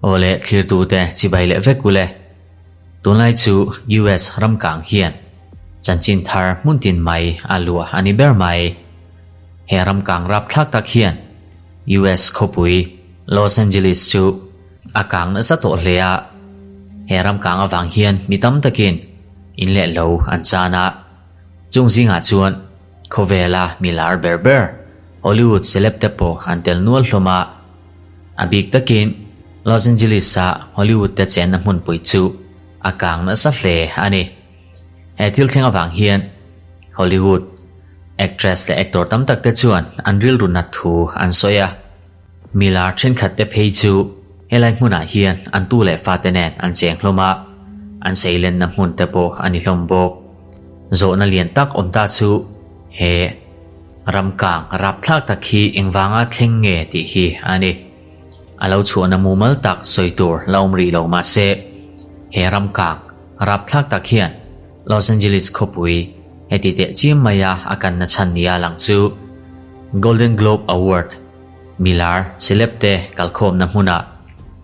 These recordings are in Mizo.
Awle thlirtute chibai leh vek ule. Tunlai chu US ram kang hian chanchin thar hmun tin mai a luah a ni ber mai. He ram kang rapthlak tak hian US khawpui Los Angeles chu a kang nasa tawh hle a. He ram kang avang hian mi tam takin in leh lo an chan a. Chung zingah chuan khawvela mi lar ber ber Hollywood celeb te pawh an tel nual hlawm a. A bik takin Los Angeles-a Hollywood te chenna hmunpui chu a kang nasa hle a ni. He thil thleng avang hian Hollywood actress leh actor tam tak te chuan an rilru nat thu an sawi a. Mi lar thenkhat te phei chu helai hmunah hian an tu leh fate nen an cheng hlawm a, an seilenna hmun te pawh a ni hlawm bawk. Zawhna lian tak awm ta chu he Ramkang rapthlak tak hi engvanga thleng nge tih hi a ni. A lo chhuahna mumal tak sawi tur la awm rih lo mah se, he ramkang rapthlak tak hian Los Angeles khawpui heti teh chiam maia a kanna chhan nia lang chu Golden Globe Award milar celeb te kalkhawmna hmunah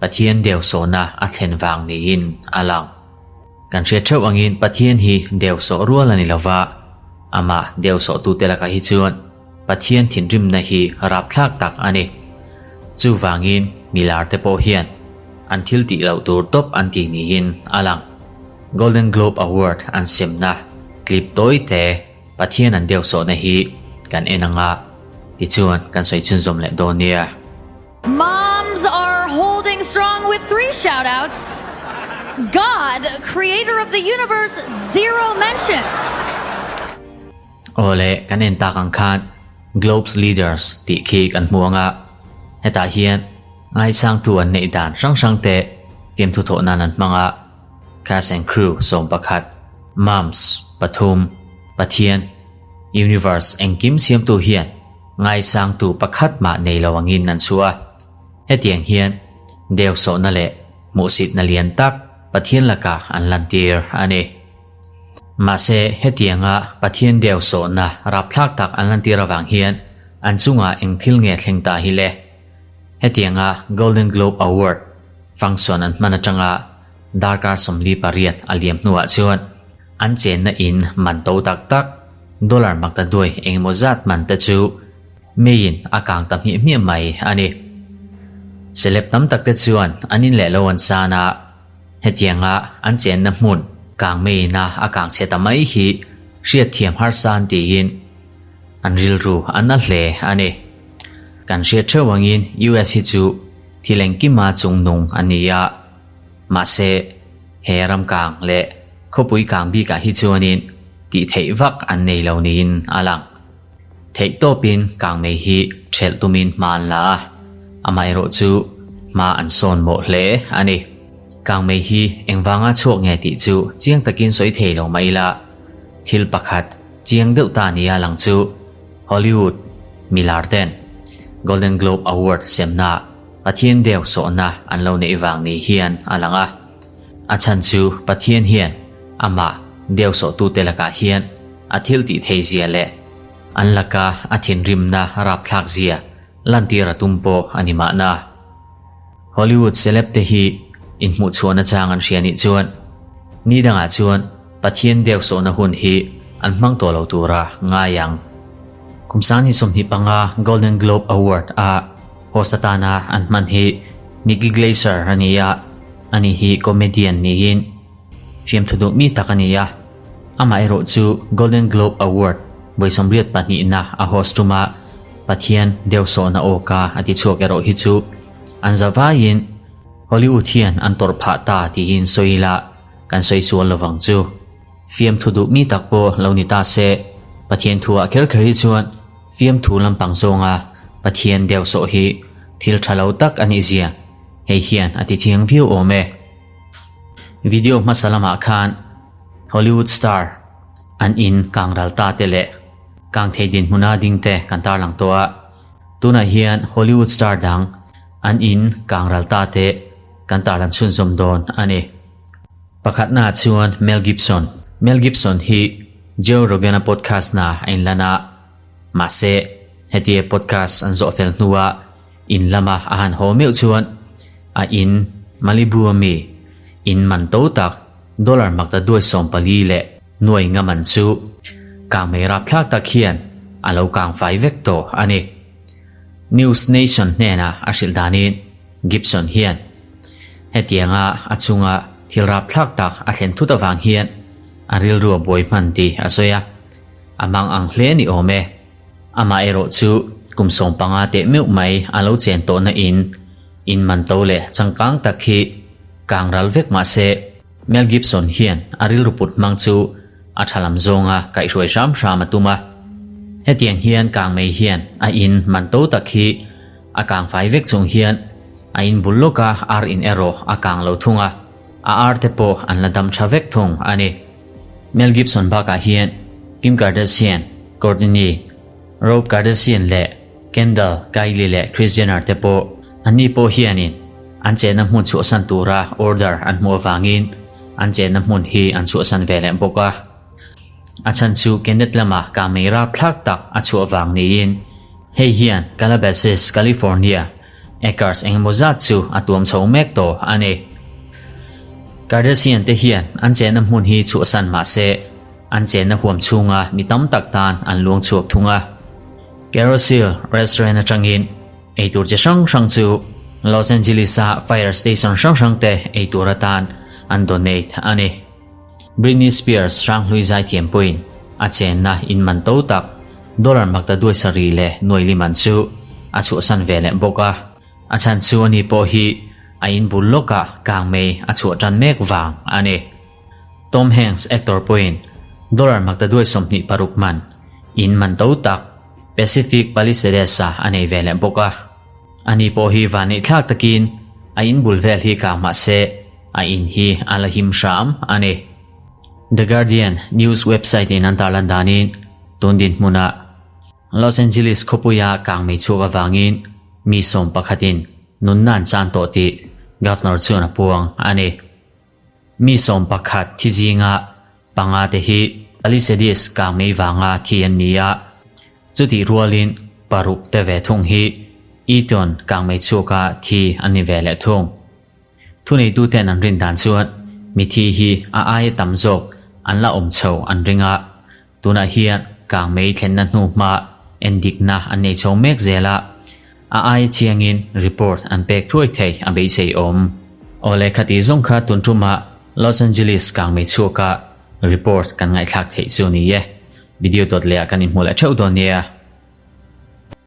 Pathian deuhsawhna a thlen vang niin a lang. Kan hriat theuh angin Pathian hi deuhsawh rual a ni lova, amah deuhsawhtute lakah hi chuan Pathian thinrimna hi rapthlak tak a ni. Chuvangin milarte pawh hian an thil tih loh tur tawp an tih niin a lang. Golden Globe Award an semna clip tawi te Pathian an deuhsawhna hi kan en anga tichuan kan sawi chhunzawm leh dawn nia. Moms are holding strong with 3 shoutouts, God, creator of the universe, zero mentions. Awle, kan en tak ang khan Globes Leaders tih khi kan hmu anga, hetah hian ngaisangtu an neih dan hrang hrang te fiamthu thawh nan an hmang a, Cast and Crew 11, Moms pathum, Pathian, Universe engkim siamtu hian Ngaisangtu pakhat mah nei lo angin an chhuah a, hetiang hian deusawhna leh hmuhsitna lian tak Pathian lakah an lantir a ni. Mahse, hetianga Pathian deusawhna rapthlak tak an lantir avang hian an chungah eng thil nge thleng ta hi le? Hetianga Golden Globe Award function an hman atanga darkar 48 a liam hnuah chuan an chenna in man to tak tak Dollar mak ta duai engemaw zat man te chu meiin a kang ta hmiah hmiah mai a ni. Celeb tam tak te chuan an in leh lo an san a, hetianga an chenna hmun kang meiin a a kang chhe ta mai hi hriatthiam harsa an tiin an rilru a na hle a ni. Kan hriat theuh angin US hi chu thil engkima chungnung a ni a, mahse he ram kang leh Khawpui kang bikah hi chuanin tih theih vak an nei lo niin a lang. Theih tawpin kangmei hi ṭhelh tumin hma an la a, amaherawh chu hma an sawn mawh hle a ni. Kangmei hi engvanga chhuak nge tih chu chiang takin sawi thei lo mah ila, thil pakhat chiang deuh ta nia lang chu Hollywood milar ten Golden Globe Award semna Pathian deuh sawhna an lo neih vang ni hian a lang a. A chhan chu Pathian hian amah deusawhtute lakah hian a thil tih thei zia leh an laka a thinrimna rapthlak zia lantir a tum pawh a ni mahna. Hollywood celeb te hi inhmuhchhuahna chang an hria nih chuan ni dangah chuan Pathian deusawhna hun hi an hmang tawh lo tura ngai ang. Kum sangni 25 Golden Globe Award a host atana an hman hi Nikki Glaser a ni a. Ani hi comedian niin fiamthu duh mi tak a ni a, amah erawh chu Golden Globe Award vawi 82na a host tuma Pathian deusawhna awka a ti chhuak erawh hi chu an za vaiin Hollywood hian an tawrh phah ta tiin sawi ila kan sawi sual lovang chu. Fiamthu duh mi tak pawh lo ni ta se, Pathian thuah kher kher hi chuan fiamthu lampang zawnga Pathian deusawh hi thil tha lo tak a nih zia Hei hian a ti chiang viau awm e. Video hmasa lamah khan Hollywood star an in kang ral ta te leh kang thei dinhmuna ding te kan tarlang tawh a. Tunah hian Hollywood star dang an in kang ral ta te kan tarlan chhunzawm dawn a ni. Pakhatnaah chuan Mel Gibson. Mel Gibson hi Joe Rogan-a podcast-na a inlan a. Mahse, hetia podcast an zawh fel hnuah, In lama a han haw meuh chuan a in Malibu a mi in man to tak dollar makta duai 14 leh nuai nga man chu kangmei rapthlak tak hian a lo kang fai vek tawh a ni. News Nation hnenah a hrilh danin Gibson hian hetianga a chunga thil rapthlak tak a thlen thut avang hian a rilru a buai hman tih a sawi a, a mang ang hle ni awm e. Amah erawh chu kum 15 teh meuh mai a lo chen tawhna in in man to leh changkang tak hi kang ral vek mah se Mel Gibson hian a rilru put hmang chu a tha lam zawnga kaihhruai hram hram a tum a. Hetiang hian kang mei hian a in man to tak hi a kang fai vek chung hian a in bul lawka ar in erawh a kang lo thung a, a ar te pawh an la dam tha vek thung a ni. Mel Gibson bakah hian Kim Kardashian, Kourtney, Rob Kardashian leh Kendall, Kylie leh Kris Jenner te pawh anni pawh hianin an chenna hmun chhuahsan tura order an hmuh avangin an chenna hmun hi an chhuahsan ve leh bawk a. A chhan chu Kenneth lama kangmei rapthlak tak a chhuah vang niin hei hian Calabasas, California, Acres engemaw zat chu a tuam chho mek tawh a ni. Kardashian te hian an chenna hmun hi chhuahsan mah se, an chenna huam chhunga mi tam tak tan an luang chhuak thung a. Carousel restaurant atangin eitur chi hrang hrang chu Los Angeles-a fire station hrang hrang te eitur atan an donate a ni. Britney Spears hranghlui zaithiam pawhin a chenna in man to tak dollar makta duai sarih leh nuai li man chu a chhuahsan ve leh bawk a. A chhan chu ani pawh hi a in bul lawkah kangmei a chhuah tan mek vang a ni. Tom Hanks actor pawhin dollar makta duai 26 man in man to tak Pacific Palisades-a a nei ve leh bawk a. Ani pawh hi vaneihthlak takin a in bul vel hi kang mah se a in hi a la him hram a ni. The Guardian news website in an tarlan danin tun dinhmunah Los Angeles khawpuia kangmei chhuak avangin mi sawm pakhatin nunna an chan tawh tih Governor chuan a puang a ni. Mi 11 thi zinga panga te hi Palisades kangmei vanga thi an ni a, chutih rualin paruk te ve thung hi Eaton kangmei chhuaka thi an ni ve leh thung. Thuneituten an rin dan chuan mithi hi a aia tam zawk an la awm chho an ring a, tunah hian kangmei thlenna hnu hma endikna an nei chho mek zel a, a aia chiangin report an pek thuai thei a beisei awm. Awle khati zawng kha tun tumah Los Angeles kangmei chhuaka report kan ngaihthlak theih chu ni e. Video dawt lehah kan inhmu leh theuh dawn nia.